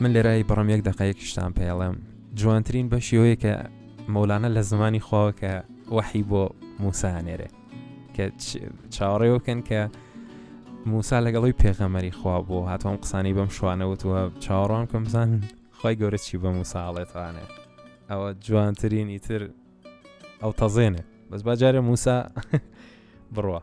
من لێرای بڕم یەک دقەیەکیشتان پێڵێم جوانترین بەشیەوەیە کە مەولانە لە زمانی خواوە کە وەحی بۆ موسا ئەنێرێ کە چاوەڕێوە بکەن کە موسا لەگەڵی پێغەمەری خوا بۆ هاتووم قسانی بەم شوانە وتووە چاوەڕوان کەم بزان خی گەورە چی بە موسا ئاڵێتوانێ ئەوە جوانترین ئیتر ئەو تەزێنێ بەس با جارێ موسا بڕوە.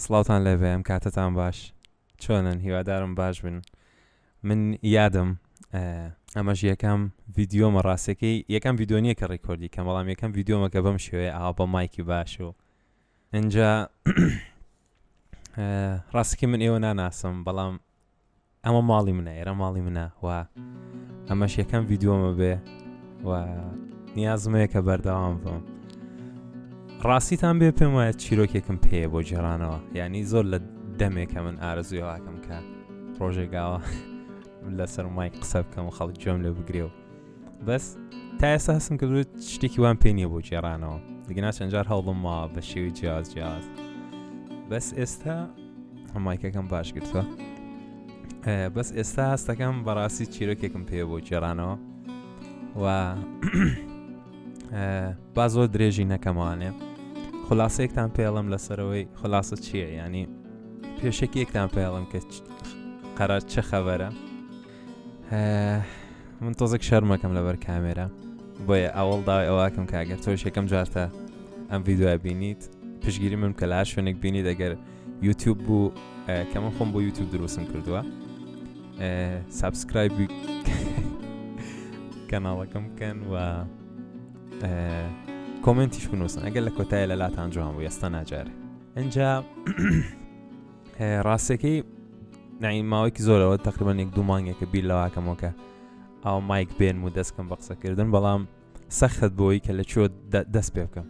سڵاوتان لێبێ ئەم کاتەتان باش چۆنن هیوادارم باش بن من یادم ئەمەش یەکەم ڤیددیۆمە ڕاستەکەی یەکەم ڤیددیۆ نییە کە ڕیکۆردی کەم بەڵام یەکەم ڤیددیۆمە کە بەم شێوەیە ئاوا بە مایکی باش و ئینجا ڕاستەکەی من ئێوە ناناسم بەڵام ئەمە ماڵی منە ئێرە ماڵی منە و ئەمەش یەکەم ڤیددیۆمە بێ و نیازمەیە کە بەردەوام بم ڕاستیتان بێ پێم وایە چیرۆکێکم پێیە بۆ جێرانەوە یعنی زۆر لە دەمێکە من ئارەزوی واکەم کە ڕۆژێکگاوە لەسەر مایک قسە بکەم و خەڵک گوێم لێ بگرێ و بەس تا ئێستا هەستم کردووە شتێکی وام پێ نییە بۆ گێڕانەوە دیگەنا چەند جار هەوڵم ماوە بە شێوەی جیاواز جیاواز بەس ئێستا مایکەکەم باش گرتووە بەس ئێستا هەستەکەم بەڕاستی چیرۆکێکم پێ بۆ گێڕانەوە و با زۆر درێژی نەکەموانێ خلاصەیەکتان پێڵم لەسەرەوەی خلاصە چییە ینی پێشەکیەکتان پێڵم کە قەرار چه خەبەرە من تۆزێک شەرمەکەم لەبەر کامێرا بۆیە ئەوەڵ داوای ئەوواکەم کاگەر تۆش یەکەم جارتە ئەم ڤیددیوە بینیت پشگیری من کە لا شوێنێک بینیت ئەگەر یوتیوب بوو کە من خۆم بۆ یوتیوب دروستم کردووە subscribe ی کەناڵەکەم بکەن و comment یش بنووسن ئەگەر لە کۆتای لە لاتان جوان بوو ئێستا ناجارێ ئەجا ڕاستەکەی نعی ماوەیەکی زۆرەوە تقریبان یەک دوو مانگێکە بیر لەواکەمەوە کە ئاو مایک بێنم و دەستکەم بە قسەکردن بەڵام سەخت بۆی کە لە کوێ دەست پێ بکەم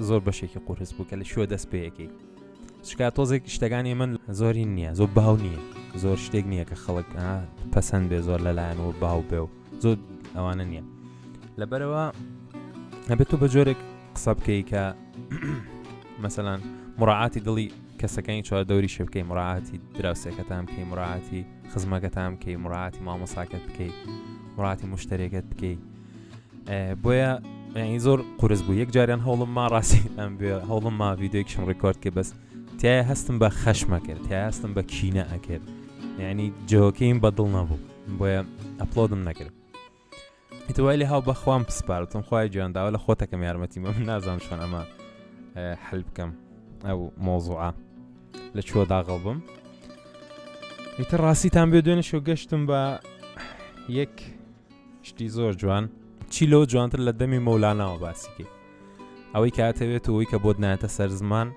زۆر بەشێکی قورس بوو کە لە کوێ دەست پێیەکەی چکا تۆزێک شتەکانی من زۆری نییە زۆر باو نییە زۆر شتێک نییە کە خەڵک پەسەند بێ زۆر لەلایەن و باو بێ و زۆر ئەوانە نییە لەبەرەوە هەبێت تۆ بە جۆرێک قسە بکەی کە مەسەلەن مراعاتی دڵی کەسەکانی چوار دەوری شێ بکەی مراعاتی دراوسێکەتان بکەی مراعاتی خزمەکەتان بکەی مراعاتی مامۆساکەت بکەی مراعاتی مشتریەکەت بکەی بۆیە یعنی زۆر قورس بوو یەک جاریان هەوڵم ما ڕاستی ئەم بێ هەوڵم ما ڤیددیوکشم ڕیکۆرد کرد بەس تای هەستم بە خەشمە کرد تای هەستم بە کینە ئەکرد یعنی جۆکەیم بەدڵ نەبوو بۆیە upload م نەکرد ئیتر وای لێ هاو بەخوام پسپارتم خوای گیان داوا لە خۆتەکەم یارمەتی مەم نازانم چۆن ئەمە حل بکەم ئەو مۆزوعە لە چوە داغڵ بم ئیتر ڕاستیتان بێ دوێنێ شەو گەشتم بە یەک شتی زۆر جوان چی لەوە جوانتر لە دەمی مەولاناوە باسیکەی ئەوەی کاتەوێت و ئەوی کە بۆت نایەتە سەر زمان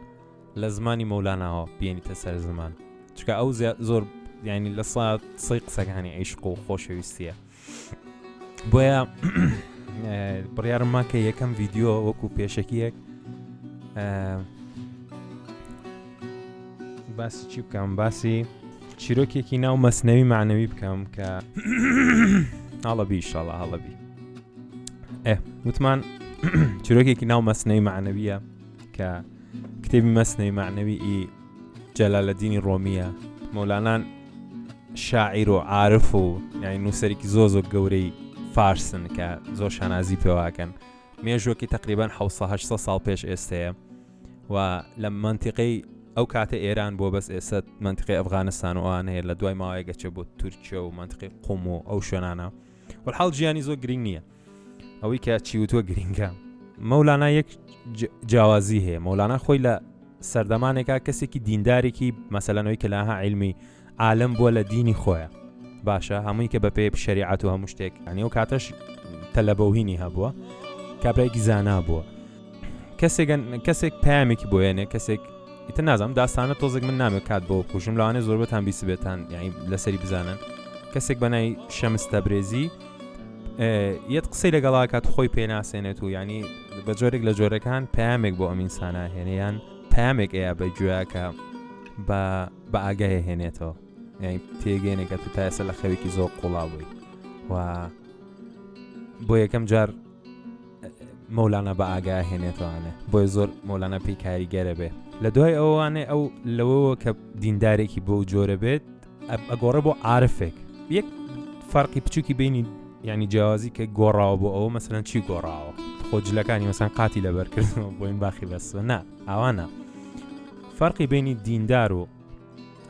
لە زمانی مەولاناوە بێنیتە سەر زمان چکە ئەو زۆر ینی لە سا سەی قسەکانی عیشق و خۆشەویستیە بۆیە بڕیارم ما کە یەکەم ڤیددیو وەکو پێشەکیەک باسی چی بکەم باسی چیرۆکێکی ناو مەسنەوی معنەوی بکەم کە هەڵەبی شڵە هەڵەبی ئێ وتمان چیرۆکێکی ناو مەسنەوی معنەویە کە کتێبی مەسنەوی معنەوی ئی جەلالەدینی ڕۆمیە مەولانان شاعیر و عارف و یعنی نووسەرێکی زۆر زۆر گەورەی فارسن کە زۆر شانازی پێواکەن مێژوەکی تقریبان 1970 ساڵ پێش ئێستەیە و لە منتیقەی ئەو کاتە ئێران بۆ بەس ئێستا منتیقی ئەفغانستان و ئەوان هەیە لە دوای ماوەیە گەچێ بۆ تورکیا و منتیقی قوم و ئەو شوێنانە والحاڵ ژیانی زۆر گرنگ نییە ئەوەی کە چیوتوە گرنگە مەولانا یەک جیاوازی هەیە مەولانا خۆی لە سەردەمانێکا کەسێکی دیندارێکی مەسەلەنەوەی کە لاها علمی عالم بووە لە دینی خۆیان. باشە هەمووی کە بە پێی شەریعەت و هەموو شتێک ینی ئەو کاتەش تەلەبەوهینی هەبووە کابرایەکی زانا بووە کەسێک کەسێک پامێکی بۆیێنێ کەسێک ئیتر نازانم داستانە تۆزێک من نامێ کات بۆ بکوژم لەوانەیە زۆربەتان بیستبێتان یعنی لەسەری بزانن کەسێک بەنای شەمس تەبرێزی یەت قسەی لەگەڵا کات خۆی پێناسێنێت و ینی بە جۆرێک لە جۆرەکان پامێک بۆ ئەم ئینسانە هێنیان پامێک ئەیە بە گوێیە کە بە بە ئاگای هێنێتەوە یعنی تێگەێنێک کە تو تا ئێستا لە خەوێکی زۆر قوڵا بووی و بۆ یەکەم جار مەولانا بە ئاگا هێنێتەوانێ بۆیە زۆر مەولانا پێی کاریگەرە بێ لە دوای ئەوانێ ئەو لەوەوە کە دیندارێکی بەو جۆرە بێت ئەگۆڕێ بۆ عارفێک یەک فەرقی بچووکی بینی ینی جیاوازی کە گۆڕاوە بۆ ئەوە مەسەرەن چی گۆڕاوە خۆ جلەکانی مەسان قاتی لەبەرکردنەوە بۆین باخی بەسوە نا ئاوانە فەرقی بینی دیندار و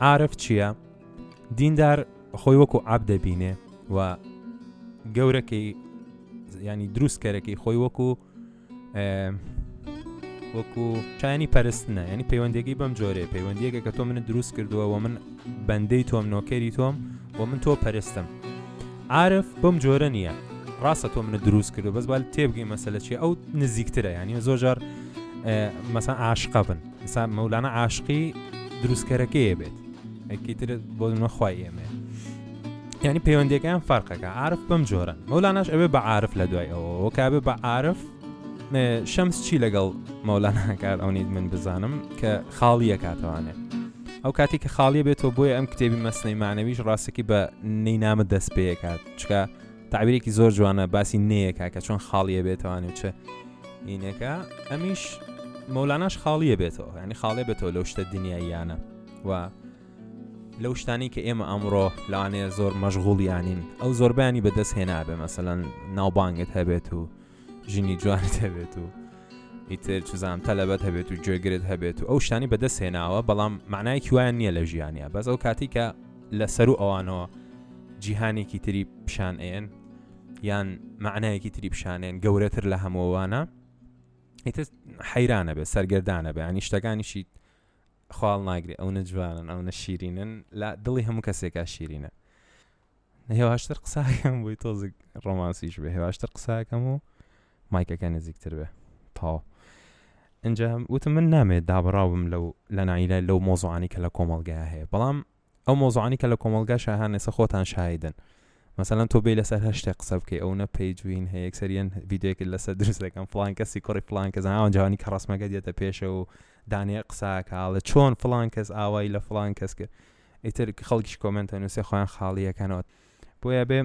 عارف چییە؟ دیندار خۆی وەکو عەب دەبینێ و گەورەکەی ینی دروستکەرەکەی خۆی وەکو وەکو شایانی پەرستنە ینی پەیوەندەکەی بەم جۆرەیە پەیوەندیەکە کە تۆ منت دروست کردووە و من بەندەی تۆم نۆکەری تۆم و من تۆ پەرستم عارف بەم جۆرە نییە ڕاستە تۆ منت دروست کردو بەس بال تێبگەی مەسەلە چیە ئەو نزیکترە ینی زۆر جار مەسا عاشقە بن مەسا مەولانا عاشقی دروستکەرەکەیە بێت ئەکی تر بۆ نەخوای ئێمە یعنی پەیوەندیەکەیان فەرقەکە عارف بەم جۆرە مەولاناش ئەوێ بە عارف لە دوای ئەوە کابێ بە عارف شەمس چی لەگەڵ مەولاناکات ئەو نیت من بزانم کە خاڵیە کاتەوانێ ئەو کاتی کە خاڵیە بێتەوە بۆیە ئەم کتێبی مەسنەی معنەویش ڕاستەکی بە نەینامە دەست پێکات چکە تعبیرێکی زۆر جوانە باسی نەیەکە کە چۆن خاڵیە بێتوانێ چ ئینەکە ئەمیش مەولاناش خاڵیە بێتەوە ینی خاڵێ بێتەوە لەو شتە دنیاییانە و لەو شتانی کە ئێمە ئەمڕۆ لەوانەیە زۆر مەشغوڵیانین ئەو زۆربیانی بەدەست هێنابێ مەسەەن ناوبانگت هەبێت و ژنی جوانت هەبێت و ئیتر چزانام تەلەبەت هەبێت و گوێگرت هەبێت و ئەو شتانی بەدەست هێناوە بەڵام معنایەکی وایان نییە لە ژیانە بەس ئەو کاتی کە لە سەر و ئەوانەوە جیهانێکی تری پیشان ئێن یان معنایەکی تری پیشانێن گەورەتر لە هەمووانە ئیتر حەیرانە بێ سەرگەردانە بێ ینی شتەکانیشی خواڵ ناگرێ ئەو نەجوانن ئەو نە شیرینن لە دڵی هەموو کەسێکا شیرینە هێواشتر قساکەم بۆی تۆزێک ڕۆمانسیش بێ هێواشتر قساکەم و مایکەکە نزیکتر بێ تاو اینجا وتم من نامێت دابڕاوم لەو لە نایلە لەو مۆزوعانی کە لە کۆمەڵگای هەیە بەڵام ئەو مۆزوعانی کە لە کۆمەڵگا شاهان ئێستا خۆتان شاهیدن مەسەلەن تۆ بێی لەسەر هەر شتێک قسە بکەی ئەونە پەیجوین هەیە یەکسەریان ڤیدیۆیەکت لەسەر دروست دەکەن فڵان کەسی کوڕی فڵان کەس ئاوان جوانی کە ڕسمەکە دێتە پێشە و دانەیە قساکە ئاڵێ چۆن فڵان کەس ئاوای لە فڵان کەس کرد ئیتر خەڵکیش کۆمێنتە نووسێ خۆیان خاڵیەکەنەوە بۆیە بێ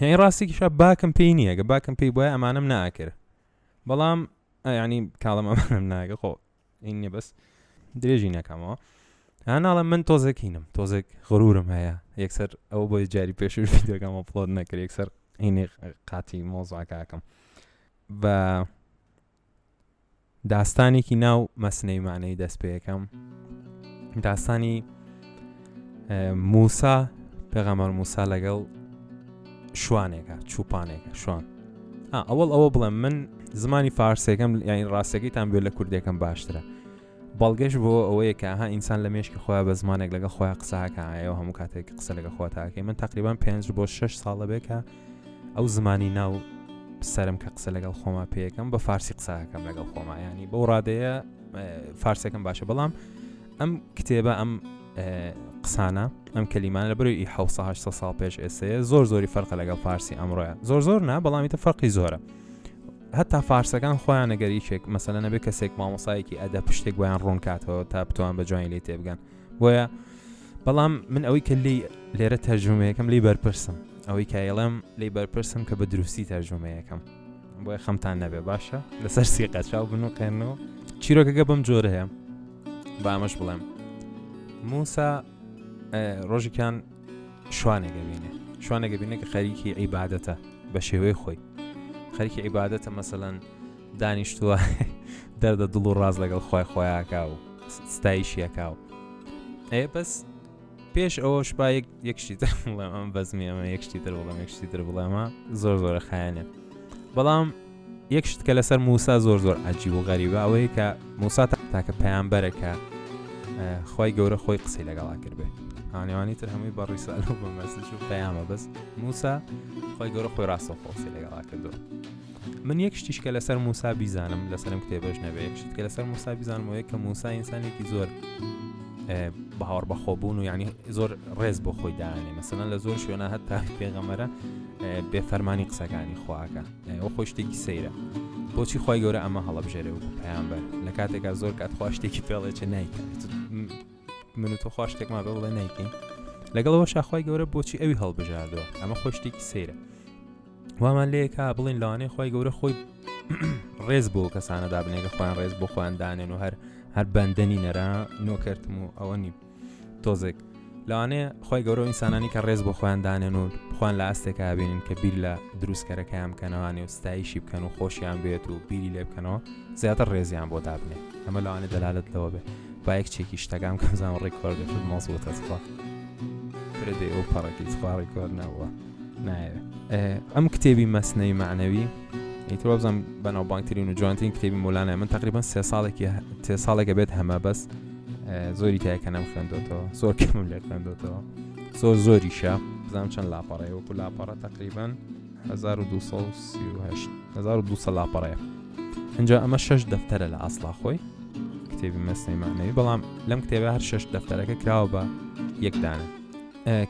یعنی ڕاستێکیشە باکم پێی نییە گە باکم پێی بۆیە ئەمانم ناکرد بەڵام ینی کاڵم ئەمانم ناگە خۆ این نیە بەس درێژی نەکەمەوە هەناڵە من تۆزێک هینم تۆزێک غرورم هەیە یەکسەر ئەو بۆی جاری پێشوش ڤیدیۆکەم ئەپلۆد نەکرد یەکسەر هینی قاتی مۆزاکەکەم بە داستانێکی ناو مەسنەی مانەی دەست پێەکەم داستانی موسا پێغەمبەر موسا لەگەڵ شوانێکە چوپانێکە شوان ئەوەڵ ئەوە بڵێم من زمانی فارسەکەم یانی ڕاستەکەیتان بێ لە کوردێکم باشترە بەڵگەش بۆ ئەوەیە کە ها ئینسان لە مێشکی خۆیان بە زمانێک لەگە خۆیان قساکە ئەو هەموو کاتێک قسە لەگە خۆتاکەی من تقریبان پێنج بۆ 6 ساڵە بێ کە ئەو زمانی ناو سرم کە قسە لەگەڵ خۆما پێەکەم بە فارسی قساکەم لەگەڵ خۆما ینی بەو ڕادەیە فارسەکەم باشە بەڵام ئەم کتێبە ئەم قسانە ئەم کەلیمانە لە بەرەی 700 ساڵ پێش ئێسەیە زۆر زۆری فەرقە لەگەڵ فارسی ئەمڕۆیە زۆر زۆر نا بەڵامیتە فەرقی زۆرە هەتا فارسەکان خۆیان نەگەر یەکێک مەسەلە نەبێ کەسێک مامۆسایەکی ئەدە پشتێک بۆیان ڕوون کاتەوە تا بتوان بە جوانی لێ تێبگەن بۆیە بەڵام من ئەوەی کە لی لێرە تەرجومەیەکەم لی بەرپرسم ئەوەی کە ئەڵێم لی بەرپرسم کە بە دروستی تەرجومەیەکەم بۆیە خەمتان نەبێ باشە لەسەر سیقە چاو بنوقێنەوە چیرۆکەکە بەم جۆرە هەیە با ئەمەش بڵێم موسا ڕۆژێکیان شوانێک ئەبینێ شوانێک ئەبینێ کە خەریکی عیبادەتە بە شێوەی خۆی خەریکی عیبادەتە مەسەەن دانیشتووە دەردە دڵ و ڕاز لەگەڵ خی خۆیاکە و ستایشیەکە و ئێ بەس پێش ئەوەش با یەک شتی تر بڵێم ئەم بەزمی ئەمە یەک شتی تر بڵێم یەک شتی تر بڵێمە زۆر زۆرە خایەنێ بەڵام یەک شت کە لەسەر موسا زۆر زۆر عجیب و غەریبە ئەوەیە کە موسا تاکە پەیامبەرە کە خی گەورە خۆی قسەی لەگەڵا کردبێ. ئانێوانی تر هەمووی بە ڕیسالە و بە message و پەیامە بەس موسا خوای گەورە خۆی ڕاستەوخۆ قسەی لەگەڵا کردووە. من یەک شتیش کە لەسەر موسا بیزانم لەسەرم کتێبەش نەبێ یەک شت کە لەسەر موسا بیزانم وەیە کە موسا ئینسانێکی زۆر باوەڕ بەخۆبوون و یعنی زۆر ڕێز بۆ خۆی دانێ مەسەلەن لە زۆر شوێنە هەتا پێغەمەرە بێفەرمانی قسەکانی خواکە ئەو خۆی شتێکی سەیرە بۆچی خوای گەورە ئەمە هەڵەبژێرێ وەکو پەیامبەر لە کاتێکا زۆر کات خوا شتێکی پێڵێ چ نیکات من و تۆ خوا شتێکمان بێ بڵێ نیکەین لەگەڵەوە شاخوای گەورە بۆچی ئەوی هەڵبژاردووە ئەمە خۆی شتێکی سەیرە وامان لێکا بڵین لەوانەیە خوای گەورە خۆی ڕێز بۆ کەسانە دابنێکە خۆیان ڕێز بۆ خۆیان دانێن و هەر هەر بەندەنی نەرا نۆکردم و ئەوە نیم تۆزێک لەوانەیە خوای گەورە و ئینسانانی کە ڕێز بۆ خۆیان دانێن و خۆیان لە ئاستێکا بینن کە بیر لە دروستکەرەکەیان بکەنەوانێ و ستایشی بکەن و خۆشیان بێت و بیری لێ بکەنەوە زیاتر ڕێزیان بۆ دابنێ ئەمە لەوانەیە دەلالەت لەوە بێ با یەک چێکی شتەکان کەم زانم record دەکرد مەزبووتە تخوا فرە دەی ئەو پەڕەکەی تخوا record نەبووە نایەوێ ئەم کتێبی مەسنەوی مەعنەوی ئیتر وابزانم بەناوبانگترین و جوانترین کتێبی مۆلانای من تقریبا سێ ساڵێکی سێ ساڵێکە بێت هەمە بەس زۆری تایکە نەم خوێندۆتەوە زۆر کەمم لێ خوێندۆتەوە زۆر زۆریشە بزانم چەند لاپەڕەیە وەکو لاپەڕە تقریبا 1238 1200 لاپەڕەیە اینجا ئەمە شش دەفتەرە لە ئاسڵا خۆی کتێبی مەسنەوی مەعنەوی بەڵام لەم کتێبە هەر شش دەفتەرەکە کراوە بە یەکدانە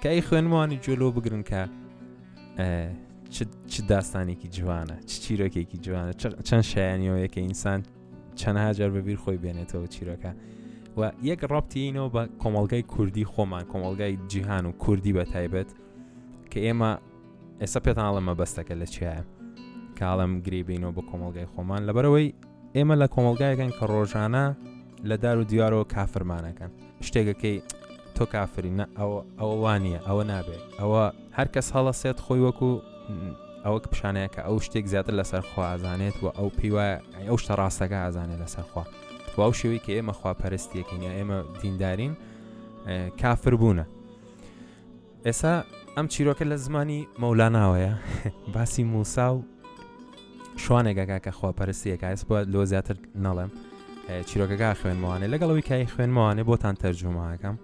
کە ئەی خوێنمانی گوێ لۆ بگرن کە چ داستانێکی جوانە چ چیرۆکێکی جوانە چەند شایانیەوەیە کە ئینسان چەندها جار بەبیر خۆی بێنێتەوە چیرۆکە و یەک ڕابتینەوە بە کۆمەلگای کوردی خۆمان کۆمەلگای جیهان و کوردی بە تایبەت کە ئێمە ئێستا پێتان مەبەستەکە لە چیایە کاڵم گری بینەوە بە کۆمەلگای خۆمان لەبەرەوەی ئێمە لە کۆمەلگایەکەن کە ڕۆژانە لە دار و دیوارەوە کافرمانەکەن شتێکەکەی تۆ کافری نە ئەوە ئەوە وانە ئەوە نابێ ئەوە هەر کەس هەڵەسێت خۆی وەکو ئەوەک پیشانەیە کە ئەو شتێک زیاتر لەسەر خوا ئازانێت و ئەو پێی وایە ئەو شتە ڕاستەکە ئازانێت لەسەر خوا و ئەو شێوەی کە ئێمە خوا پەرستیەکەین یا ئێمە دیندارین کافر بوونە ئێستا ئەم چیرۆکە لە زمانی مەولاناوەیە باسی موسا و شوانێکەکە کە خواپەرستیەکە ئێس بۆ لۆ زیاتر نەڵێم چیرۆکەکە خوێنمەوانێ لەگەڵەوەی کای خوێنمەوانێ بۆتان تەرجومەکەم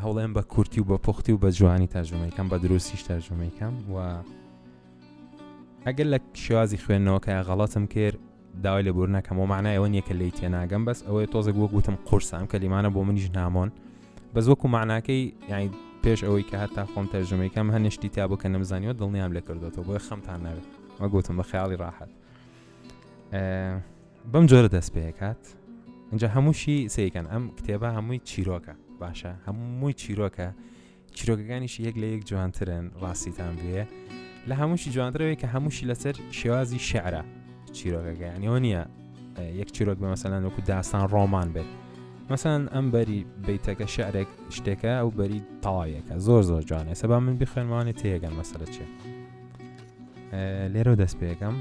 هەوڵێن بە کورتی و بە پوختی و بە جوانی تەرجومەیکەم بە دروستیش تەرجومەیکەم و ئەگەر لە شێوازی خوێندنەوەکە غەڵەتم کرد داوای لێبوردن ئەکەم و معنای ئەوە نییە کە لێی تێناگەم بەس ئەوەیە تۆزێک وەک وتم قورسە ئەم کەلیمانە بۆ منیش نامۆن بەس وەکو معناکەی یعنی پێش ئەوەی کە هەتا خۆم تەرجومەی کەم هەنێ شتی تیا بۆ کە نەمزانیوە دڵنیام لێ کردوێتەوە بۆیە خەمتان ناوێت وە گوتم بە خەیاڵی ڕاحەت بەم جۆرە دەست پێکات اینجا هەمووشی سەیکەن ئەم کتێبە هەمووی چیرۆکە باشە هەمووی چیرۆکە چیرۆکەکانیشی یەک لە یەک جوانترن ڕاستیتان بێ لە هەمووشی جوانترەوەی کە هەمووشی لەسەر شێوازی شعرە چیرۆکەکە یانەوە نییە یەک چیرۆک بە مەسەلەن وەکو داستان ڕۆمان بێت مەسەن ئەم بەری بیتەکە شعرێک شتێکە ئەو بەری تەواویەکە زۆر زۆر جوانە سەبا من بخوێنمانی تێگەن مەسەلە چێ لێرەوە دەست پێەکەم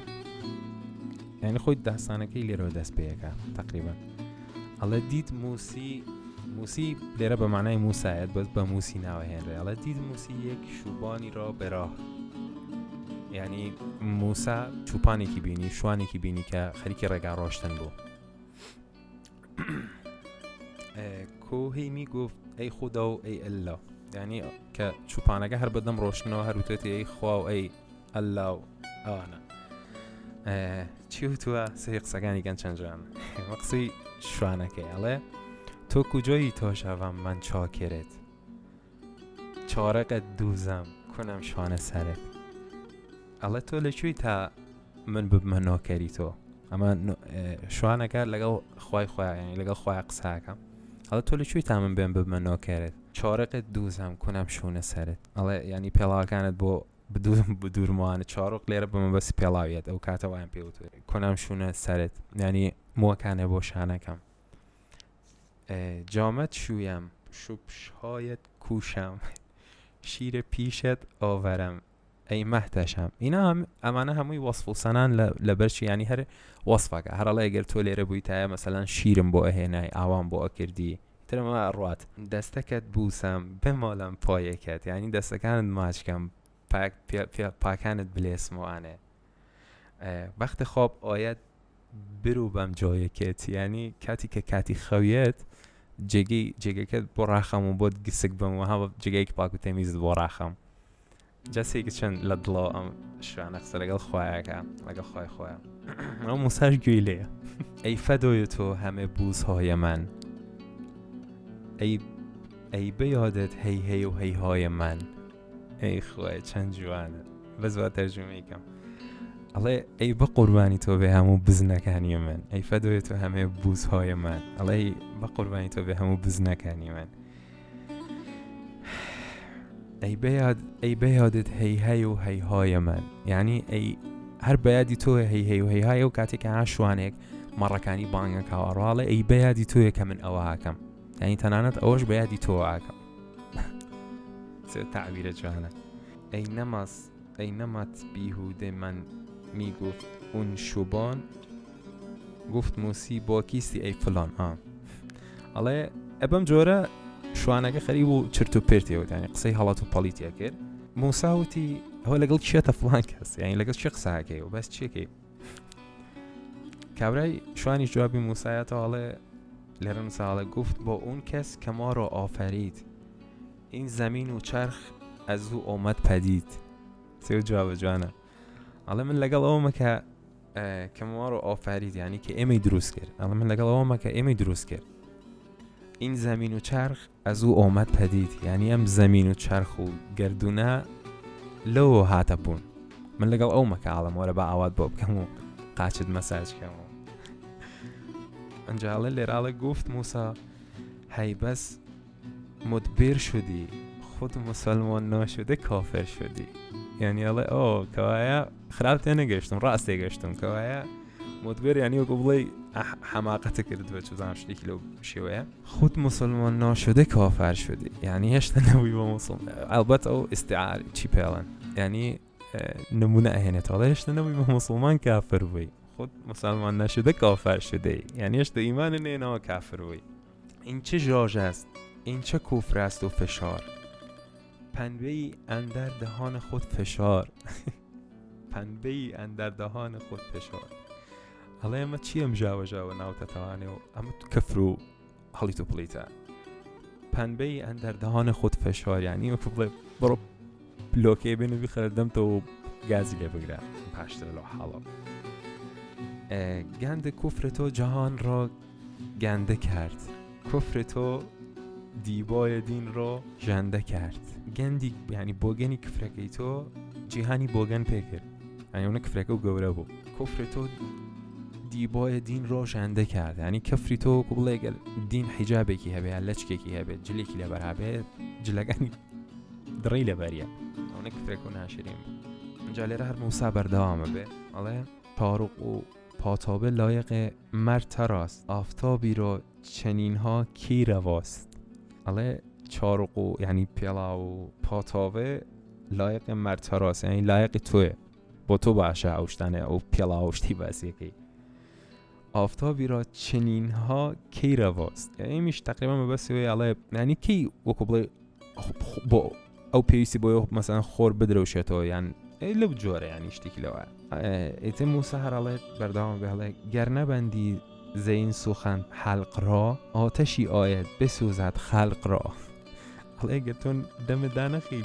یعنی خۆی داستانەکەی لێرەوە دەست پێەکە تقریبا ئەڵێ دیت موسی موسی لێرە بە مانای موسایەت بەس بە موسی ناوە هێنرێ ئەڵێ دیت موسی یەک شوبانی ڕا بەرا یعنی موسا چوپانێکی بینی شوانێکی بینی کە خەریکی ڕێگا ڕۆشتن بوو کۆهی می گفت ئەی خودا و ئەی ئەللا یعنی کە چوپانەکە هەر بەدەم ڕۆشتنەوە هەر وتێتی ئەی خوا و ئەی ئەللا و ئەوانە چی وتووە سەری قسەکانی گەن چەند جوان وە قسەی شوانەکەی ئەڵێ تۆ کوجۆیی تۆشاڤام من چاکرت چارەقت دووزەم کونم شوانە سەرت ئەڵێ تۆ لەکوێی تا من ببمە نۆکەری تۆ ئەمە شوانەکە لەگەڵ خی خۆیان لەگەڵ خۆیان قساکەم ئەڵێ تۆ لەکوێی تا من بێن ببمە نۆکەرت چارەقت دووزەم کونم شوونە سەرت ئەڵێ ینی پێڵاوەکانت بۆ بدوورموانە چاڕۆک لێرە بە مەبەستی پێڵاویەت ئەو کاتە وایان پێ وتووە کۆنام شوونە سەرت ینی مووەکانێ بۆ شانەکەم جامەت شوویم شوپشهایت کوشم شیرە پیشت ئاوەرم ئەی مەهتەشەم ئینا ئەمانە هەمووی وەصف و سەنان لە بەرچی ینی هەر وەصفەکە هەرڵێ گەر تۆ لێرە بووی تایە مەسەلەن شیرم بۆ ئەهێنای ئاوام بۆ ئەکردی ترمە ئەڕوات دەستەکەت بوسم بمالم پایەکەت یانی دەستەکانت ماچ کەم پاکانت بلێسم و ئانێ بەخت خۆب ئایەت برو بەم جۆیەکێت ینی کاتی کە کاتی خەویێت. جێگەی جێگەکەت بۆ ڕاخەم و بۆت گسک بم و ها جێگەیەکی پاک و تەمیزت بۆ ڕاخەم جا سێکی چەند لە دڵەوە ئەم شوانە قسە لەگەڵ خوایەکە لەگەڵ خی خۆیان ئەو موساش گوێی لێیە ئەی فەدۆی تۆ هەمێ بووزهای من ئەی ئەی بەیادت هەی هەی و هەیهای من ئەی خوای چەند جوانە بەس با تەرجومەی کەم ئەڵێ ئەی بە قوربانی تۆ بێ هەموو بزنەکانی من ئەی فەدۆی تۆ هەمێ بووزهای من ئەڵێ بە قوربانی تۆ بێ هەموو بزنەکانی من ئەی بەیاد ئەی بەیادت هەی هەی و هەیهای من یعنی ئەی هەر بەیادی تۆ هەی هەی و هەیهای و کاتێک ها شوانێک مەڕەکانی بانگەکەوە ڕاڵێ ئەی بەیادی تۆیە کە من ئەوە ئاکەم یعنی تەنانەت ئەوەش بەیادی تۆ ئاکەم تعبیرە جوانە ئەی نەماس ئەی نەمات بیهودێ من میگفت اون شوبان گفت موسی با کیستی ئەی فلان ئا ئەڵێ ئەبەم جۆرە شوانەکە خەری بوو چرت و پرتێ وتانی قسەی هەڵەت و پەڵیتیا کرد موسا وتی ئەوە لەگەڵ چێتە فلان کەس یعنی لەگەڵ چێ قساکەی و بەس چێکەی کابرای شوانی جوابی موسایەتەوە ئەڵێ لێرە نووساڵە گفت با اون کەس کە ما را آفرید این زمین و چرخ از او آمد پدید سێ جوابە جوانە ئەڵێ من لەگەڵ ئەومە کە کە ما را آفرید یعنی کە ئێمەی دروست کرد ئەڵێ من لەگەڵ ئەومە کە ئێمەی دروست کرد این زمین و چرخ از او آمد پدید یعنی ئەم زەمین و چرخ و گردونە لەوە هاتە بوون من لەگەڵ ئەو مەکە ئاڵم وەرە بە ئاوات بۆ بکەم و قاچت مەساج کەم و ئەنجاڵە لێراڵە گفت موسا هەی بەس مدبر شدی خود مسلمان ناشده کافر شدی یعنی ئەڵێ ئەو کەوایە خراپ تێ نەگەشتم ڕاست تێگەشتم کەوایە مدبر یعنی وەکو بڵێ حەماقەتە کردووە چزان شتێکی لەو شێوەیە خود مسلمان ناشده کافر شدی یعنی هێشتا نەبووی بە مسلمان ئەلبەت ئەو استعار چی پێڵێن یعنی نمونە ئەهێنێتەوە هێشتا نەبووی بە مسلمان کافر بووی خود مسلمان نشده کافر شده یعنی هێشتا ئیمان نێنەوە کافر بووی این چه ژاژ است این چه کفر است و فشار پنبه ای اندر دهان خود فشار پنبه ای اندر دهان خود فشار ئەڵێ ئەمە چی ئەم ژاوە ژاوە ناوتەتەوانێ و ئەمە کەفر و هەڵیت و پڵیتە پەنبەی ئەندەر دهان خود فشار یعنی وەکو بڵێ بڕۆ پلۆکەی بێن و بیخەرە دەمتەوە و گازی لێ بگرە باشترە لەو حاڵە گەندە کوفر تۆ جەهان ڕۆ گەندە کرد کوفر تۆ دیبای دین ڕۆ ژەندە کرد گەندی ینی بۆگەنی کفرەکەی تۆ جیهانی بۆگەن پێکرد ئەیونە کفرەکە و گەورە بوو کفر تۆ دیبای دین ڕۆ ژەندە کرد ینی کفری تۆ وەکو بڵێ گەر دین حیجابێکی هەبێ یان لەچکێکی هەبێت جلێکی لەبەر هەبێت جلەکانی دڕی لەبەریە ئەوەنە کفرێک و ناشرین بوو اینجا لێرە هەر موسا بەردەوامە بێ ئەڵێ تارق و پاتابه لایق مرد تراست ئافتابی را چنینها کی رواست ئەڵێ چارق و یعنی پێڵاو و پاتاوێ لایق مرد تراست یعنی لایقی تۆیە بۆ تۆ باشە ئەو شتانە ئەو پێڵاو شتی باسیەکەی ئافتابی را چنینها کی رواست ئەمیش تقریبا مەبەستی وەیە ئەڵێ یعنی کەی وەکو بڵێ بۆ ئەو پێویستی بۆ مەسەن خۆر بدرەوشێتەوە یان لەو جۆرە ینی شتێکی لەوە ئیتر موسا هەرڵێت بەردەوام بێڵێ گەر نەبەندی زەین سوخەن حەلق ڕا ئاتەشی ئاەت بسوزد خەلق ڕا ئەڵێ گەر تۆ دەمت دانەخی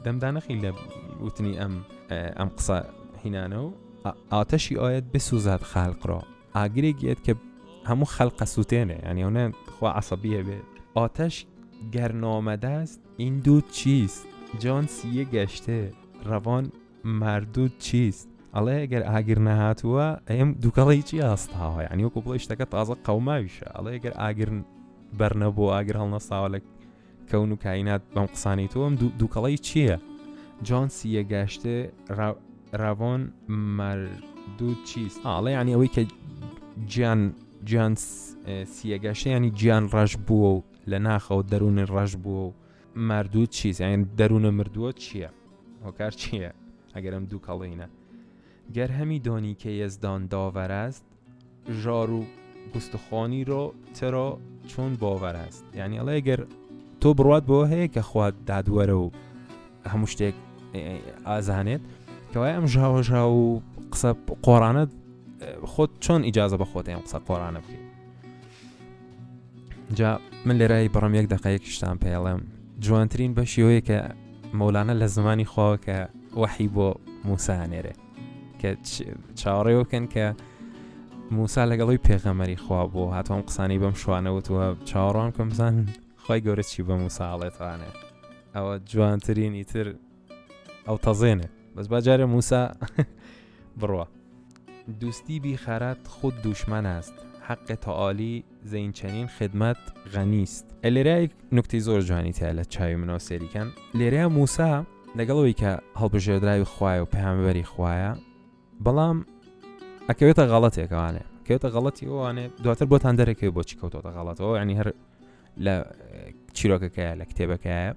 دەم دانەخی لە وتنی ئەم ئەم قسە هینانە و ئاتەشی ئاەت بسوزد خەلق ڕا ئاگرێک یەت کە هەموو خەلقە سووتێنێ یعنی ئەو خوا عسەبیە بێ ئاتەش گەر نامەدەست این دوو چیست جان سیە گەشتێ ڕەوان مردود چیست ئەڵێ گەر ئاگر نەهاتووە ئەم دووکەڵی چی هەستاوە یعنی وەکو بڵێ شتەکە تازە قەوماویشە ئەڵێ گەر ئاگر بەرنەبوو ئاگر هەڵنەساوە لە کەون و کاینات بەم قسانەی تۆ ئەم دووکەڵی چییە؟ جۆن سیە گەشتێ ڕاڤۆن مردود چیست ئاڵێ ینی ئەوەی کە گیان گیان سیە گەشتە ینی گیان ڕەش بووە و لە ناخەوە دەروونی ڕەش بووە و مردوو چیست یان دەروونە مردووە چییە هۆکار چییە ئەگەر ئەم دوو کەڵینە گەر هەمی دانی کە یەزدان داوەر است ژار و گوستخانی را ترا چۆن باوەر است یعنی ئەڵێ گەر تۆ بڕوات بۆ هەیە کە خوا دادوەرە و هەموو شتێک ئازانێت کەوای ئەم ژاوە ژاو و قسە قۆرانە خۆت چۆن ئیجازە بە خۆت ئەم قسە قۆرانە بکەیت؟ جا من لێرای بڕم یەک دقەیەکیشتان پێڵێم جوانترین بەشیەوەیە کە مەولانە لە زمانی خواوە کە وەحی بۆ موسا ئەنێرێ کە چاوەڕێ بکەن کە موسا لەگەڵی پێغەمەری خوا بۆ هاتووم قسانی بەم شوانە وتووە چاوەڕوان کەم بزان خی گەورە چی بە موسا ئاڵێتوانێ ئەوە جوانترین ئیتر ئەو تەزێنێ بەس با جارێ موسا بڕوە دوستی بی خەرەد خود دوشمن است حق تعالی زین چنین خدمت غنیست. لێرە یەک نوکتەی زۆر جوانی تیا لە چاوی منەوە سەیری کەن لێرە موسا لەگەڵ ئەوەی کە هەڵبژێردراوی خوایە و پەیامبەری خوایە بەڵام ئەکەوێتە غەڵەتێکەوانێ کەوێتە غەڵەتی ئەوانێ دواتر بۆتان دەرەکەوێت بۆچی کەوتۆتە غەڵەتەوە ینی هەر لە چیرۆکەکەیە لە کتێبەکەیە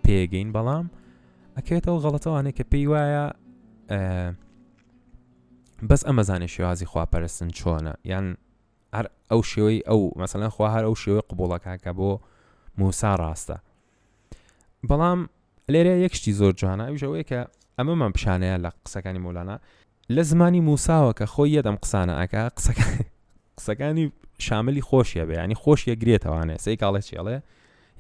پێگەین بەڵام ئەکەوێتەوە غەڵەتەوانێ کە پێی وایە بەس ئەمەزانێ شێوازی خواپەرستن چۆنە یان هەر ئەو شێوەی ئەو مەسەلەن خوا هەر ئەو شێوەی قبوڵەکە کە بۆ موسا ڕاستە بەڵام لێرە یەک شتی زۆر جوانە ئەویش ئەوەیە کە ئەمەمان پیشانەیە لە قسەکانی مۆلانا لە زمانی موساوە کە خۆی یەدەم قسانە ئەکا قسەکانی شاملی خۆشیە بێ ینی خۆشیە گرێتەوانێ سەی کاڵێ چێڵێ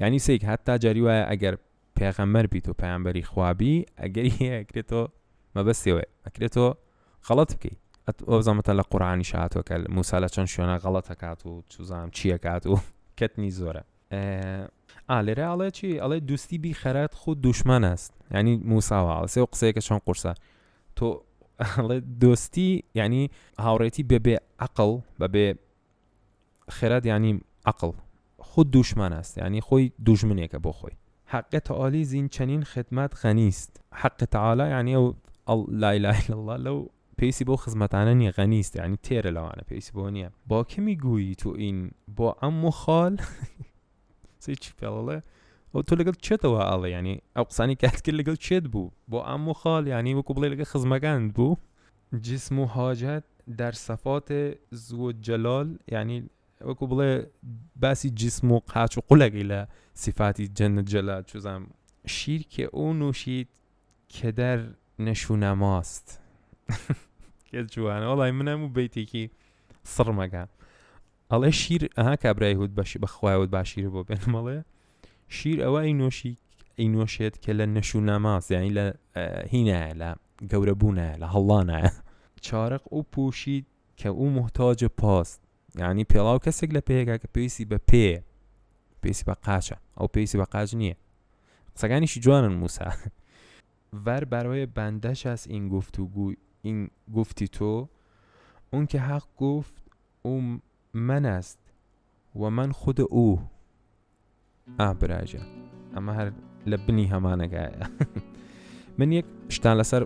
ینی سیک هەتا جاری وایە ئەگەر پێغەمبەر بیت و پەیامبەری خوا بی ئەگەری هەیە ئەکرێت تۆ مەبەستی ئەوەیە ئەکرێت تۆ غەڵەت بکەی ئەوزانمەتە لە قورآانی شاتوە کە موسا لە چەند شوێنە غەڵەتەکات و چزانام چیەکات و کەتنی زۆرە ئا لێرە ئەڵێ چی ئەڵێ دوستی بی خەرات خود دوشمن است ینی موساوە ئەڵێ و قسەیەکە چۆن قورسە تۆ ئەڵێ دۆستی ینی هاوڕێتی بەبێ عقل بەبێ خرد یانی عەقڵ، خود دوشمن است یانی خۆی دوژمنێکە بۆ خۆی. حق تعالی زین چنین خدمت غنیست، حق تعالی یانی ئەو لا الە الا اللە لەو پێویستی بەو خزمەتانە نییە، غنیست یانی تێرە لەوانە پێویستی بەوە نییە. با که میگویی تو این با عم و خال سەی چی پێڵڵێ ئەو تۆ لەگەڵ چێتەوە ئاڵێ ینی ئەو قسانی کات کرد لەگەڵ چێت بوو بۆ عم و خال ینی وەکو بڵێ لەگەڵ خزمەکانت بوو جسم و حاجت در صفات ذو الجلال یعنی وەکو بڵێ باسی جسم و قاچ و قولەکەی لە صفاتی جنت جلال چوزانم شیر که او نوشید که در نشونماست کە جوانە وەڵی من هەموو بەیتێکی سڕمەکە ئەڵێ شیر ئەها کابرای هوت بەشی بەخوای وت با شیر بۆ بێنم ئەڵێ شیر ئەوە ئەینۆشی ئەینۆشێت کە لە نەش و ناماز یعنی لە هینایە لە گەورە بوونایە لە هەڵڵانایە چارق ئەو پوشید کە ئەو محتاج پاست یعنی پێڵاو کەسێک لە پێیەکە کە پێویستی بە پێ پێویستی بە قاچە ئەو پێویستی بە قاچ نییە قسەکانیشی جوانن موسا ور برای بندش از این گفتگو این گفتی تو اون که حق گفت او من است و من خود او ئا براجە ئەمە هەر لە بنی هەمانەکایە من یەک شتان لەسەر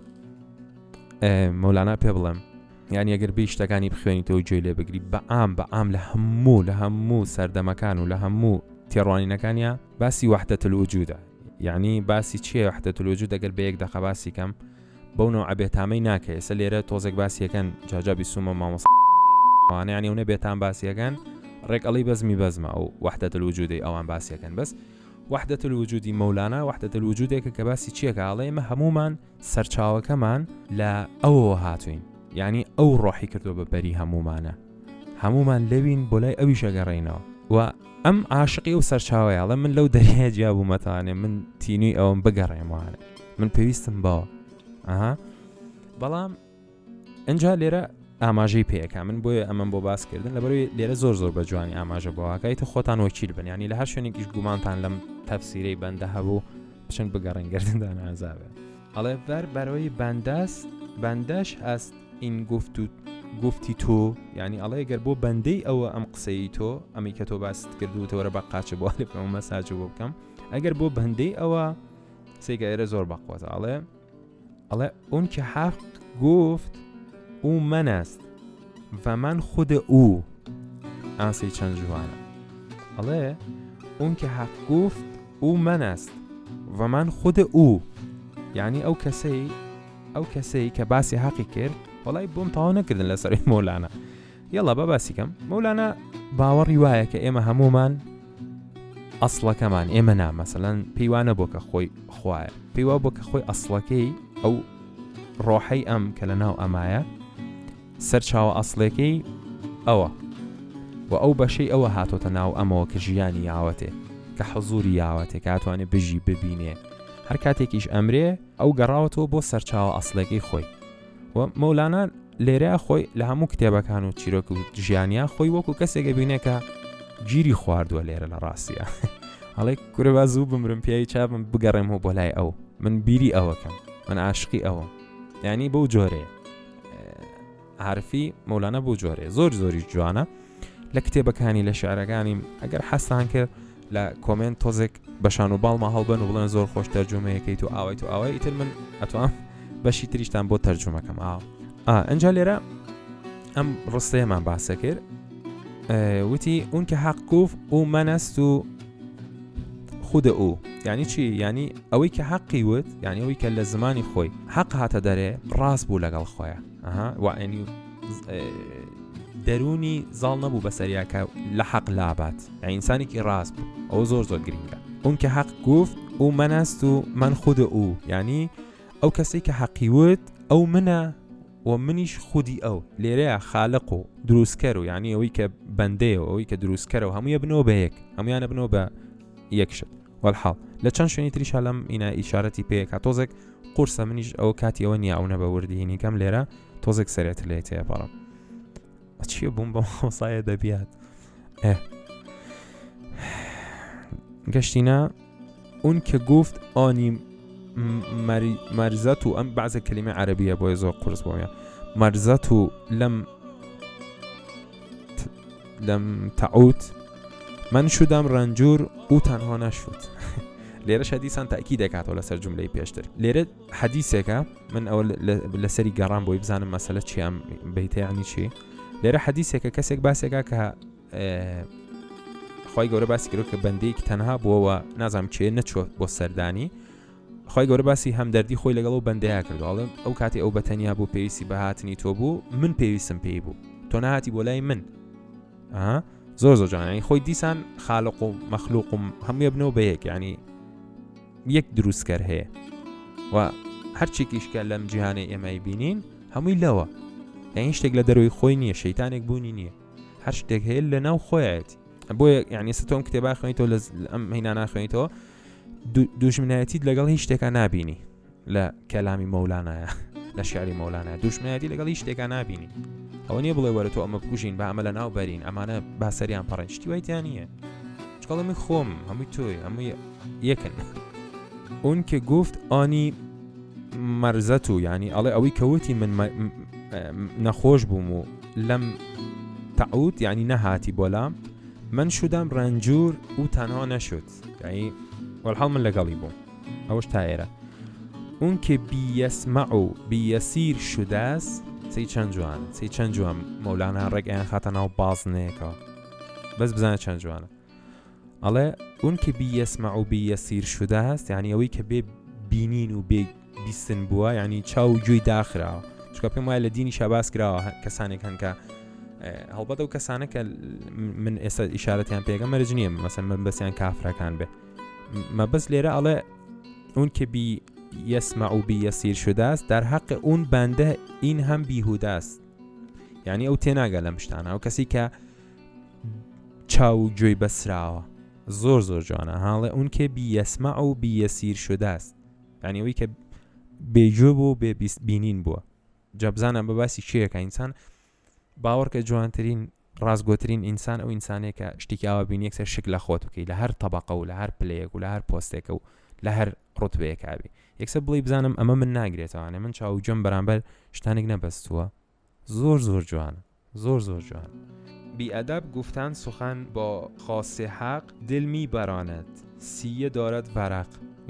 مەولانا پێ بڵێم یان ئەگەر بی شتەکانی بخوێنیتەوە گوێ لێ بگری بە عام بە عام لە هەموو لە هەموو سەردەمەکان و لە هەموو تێڕوانینەکانیا باسی وحدەت الوجودە یعنی باسی چییە وحدەت الوجود ئەگەر بە یەک دەقە باسی کەم بەو نەوعە بێتامەی ناکەی ئێستا لێرە تۆزێک باسیەکەن جاجا بیسومە مامۆستا ئەوانە یانی ئەونە بێتام باسیەکەن ڕێک ئەڵی بەزمی بەزمە ئەو وحدەت الوجودەی ئەوان باسیەکەن بەس وحدەت الوجودی مەولانا وحدەت الوجودێکە کە باسی چیەکە ئەڵێ ئێمە هەمومان سەرچاوەکەمان لە ئەوەوە هاتوین یعنی ئەو ڕۆحی کردووە بە بەری هەمومانە هەمومان لەوین بۆ لای ئەویش ئەگەڕێینەوە و ئەم عاشقی ئەو سەرچاوەیە ئەڵێ من لەو دەریایە جیا بوومەتانێ من تینوی ئەوم بگەڕێمەوانێ من پێویستم بەوە ئەها بەڵام ئەجا لێرە ئاماژەی پێەکە من بۆیە ئەمەم بۆ باسکردن لەبەرەوەی لێرە زۆر زۆر بە جوانی ئاماژە بۆواکەیت خۆتان وەکیل بن ینی لە هەر شوێنێکیش گومانتان لەم تەفسیرەی بەندە هەبوو بچن بگەڕێن گردندان ئازابێ ئەڵێ بەر بەرەوەی بەنداس بەندەش هەست این گفت و گفتی تۆ یعنی ئەڵێ گەر بۆ بەندەی ئەوە ئەم قسەی تۆ ئەمی کە تۆ باست کرد و تۆرە بە قاچە بۆ بکەم مەساج بۆ بکەم ئەگەر بۆ بەندەی ئەوە سێگە ئێرە زۆر بەقوەتە ئەڵێ ئەڵێ اون که حق گفت او من است و من خود او ئاسی چەند جوانە ئەڵێ اون که حق گفت او من است و من خود او یعنی ئەو کەسەی ئەو کەسەی کە باسی حەقی کرد وەڵای بۆم تەواو نەکردن لەسەر مۆلانا یەڵا با باسی کەم مەولانا باوەڕی وایە کە ئێمە هەمومان ئەسڵەکەمان ئێمە نا مەسەلەن پێی وا نەبووە کە خۆی خوایە پێی وا بووە کە خۆی ئەسڵەکەی ئەو ڕۆحەی ئەم کە لە ناو ئەمایە سەرچاوە ئەسڵێکەی ئەوە. و ئەو بەشەی ئەوە هاتۆتە ناو ئەمەوە کە ژیانی یاوەتێ کە حزوری یاوەتێ کە ئەتوانێ بژی ببینێ هەر کاتێکیش ئەمرێ ئەو گەڕاوەتەوە بۆ سەرچاوە ئەسڵێکەی خۆی و مەولانا لێرە خۆی لە هەموو کتێبەکان و چیرۆک و ژیانیا خۆی وەکو کەسێک ئەبینێ کە گیری خواردووە لێرە لە ڕاستە ئەڵێ کورە با زوو بمرم پیاوی چابم بگەڕێمەوە بۆ لای ئەو من بیری ئەوەکەم من عاشقی ئەوم ینی بەو جۆرەیە عارفی مەولانا بۆ جۆرێ زۆر زۆری جوانە لە کتێبەکانی لە شعرەکانی ئەگەر حەستان کرد لە کۆمنت تۆزێک بەشان و باڵما هەڵبن و بڵێن زۆر خۆش تەرجومەیەکەیت و ئاوای تو ئاوای ئیتر من ئەتوام بەشی تریشتان بۆ تەرجومەکەم ئاو ئەنجا لێرە ئەم ڕستەیەمان باسە کرد وتی اون که حق گفت او من است و خود او یعنی چی یعنی ئەوەی کە حەقی وت یعنی ئەوەی کە لە زمانی خۆی حەق هاتە دەرێ ڕاست بوو لەگەڵ خۆیان ئەها وعنی دەرونی زاڵ نەبوو بەسەریا کە لە حەق لابات ئینسانێکی ڕاست بوو ئەوە زۆر زۆر گرنگە اون که حق گفت او من است و من خود او یعنی ئەو کەسێک کە حەقی وت ئەو منە و منیش خودی ئەو لێرەیە خالق و دروستکەر و یعنی ئەوەی کە بەندەیە و ئەوەی کە دروستکەرە و هەموویە بنەوە بە یەک هەمویانە بنەوە بە یەک شت والحاڵ لە چەند شوێنی تریشا لەم ئینا ئیشارەتی پێکا تۆزێک قورسە منیش ئەو کاتی ئەوە نییە ئەو نە بە وردی هینی کەم لێرە تۆزێک سەرێتر لێ تێپەڕم چیە بووم بە مامۆسایە دەبیات ئێ گەشتینە اون که گفت آنی مرزت و ئەم بەعزە کلمە عەرەبیە بۆیە زۆر قورس بۆیە مرزت و لەم لەم تعود من شدم رنجور او تنها نشد لێرەش هەدیسان تاکی دەکاتەوە لەسەر جملەی پێشتر لێرە حەدیسێکە من ئەوە لەسەری گەڕان بۆی بزانم مەسەلە چی ئەم بەیتەیانی چی لێرە حەدیسێکە کەسێک باسێکا کە خی گەورە باسی کرد کە بەندەیەکی تەنها بووەوە نازانم چێ نەچوە بۆ سەردانی خی گەورە باسی هەمدەردی خۆی لەگەڵ و بەندەیە کردو ئەڵێ ئەو کاتی ئەو بەتەنیا بوو پێویستی بەهاتنی تۆ بوو من پێویستم پێی بوو تۆ نهاتی بۆ لای من زۆر زۆر جوانانی خۆی دیسان خالق و مەخلوق و هەمووی بنەوە بە یەک ینی یەک دروستکەر هەیە و هەرچێکیش کە لەم جیهانەی ئێمەی بینین هەمووی لەوە یعنی شتێک لە دەروی خۆی نییە شەیتانێک بوونی نییە هەر شتێک هەیە لە ناو خۆیەتی بۆیە یعنی ئێستا تۆم کتێبا خوێنیتەوە لە ئەم هینا ناخوێنیتەوە دوژمنایەتیت لەگەڵ هیچ شتێکا نابینی لە کەلامی مەولانایە لە شعری مەولانە دوژمنایەتی لەگەڵ هیچ شتێکا نابینی ئەوە نییە بڵێ وەرە تۆ ئەمە بکوژین با ئەمە لە ناو بەرین ئەمانە با سەریان پەڕێن شتی وای تیا نییە چکەڵە من خۆم هەمووی تۆی هەمووی یەکن اون که گفت آنی مرزت و یعنی ئەڵێ ئەوەی کەوتی من نەخۆش بووم و لەم تعود یعنی نەهاتی بۆلام من شدم رنجور او تنها نشد یعنی والحاڵ من لەگەڵی بووم ئەوەش تا ئێرە اون که بی یسمع و بی یسیر شده است سەی چەند جوان سەی چەند جوان مەولانا ڕێک ئەیان خاتە ناو بازنەیەکەوە بەس بزانە چەند جوانە ئەڵێ اون که بی یسمع و بی یسیر شده است یعنی ئەوەی کە بێ بینین و بێ بیستن بووە یعنی چاو و گوێی داخراوە چونکە پێم وایە لە دینی شاباس کراوە کەسانێک هەن کە هەڵبەت ئەو کەسانە کە من ئێستا ئیشارەتیان پێگە مەرج نییە مەسەن من بەسیان کافرەکان بێ مەبەست لێرە ئەڵێ اون که بی يسمع و بی يسير شده است در حق اون بنده این هم بیهوده است یعنی ئەو تێناگە لەم شتانە ئەو کەسی کە چاو و گوێی بەسراوە زۆر زۆر جوانە هاڵێ اون که بی يسمع و بی يسير شده است یعنی ئەوەی کە بێگوێ بوو بێ بینین بووە جا بزانە بە باسی کێیەکە ئینسان باوەڕکە جوانترین ڕاستگۆترین ئینسان ئەو ئینسانەیە کە شتێکی ئاوا بینی یەکسەر شک لە خۆت بکەی لە هەر تەبەقە و لە هەر پلەیەک و لە هەر پۆستێکە و لە هەر ڕوتبەیەکا بی یەکسەر بڵێی بزانم ئەمە من ناگرێتەوانێ من چاو و گوێم بەرامبەر شتانێک نەبەستووە زۆر زۆر جوانە زۆر زۆر جوانە. بی ادب گفتن سخن با خاص حق دل می براند سیه دارد ورق.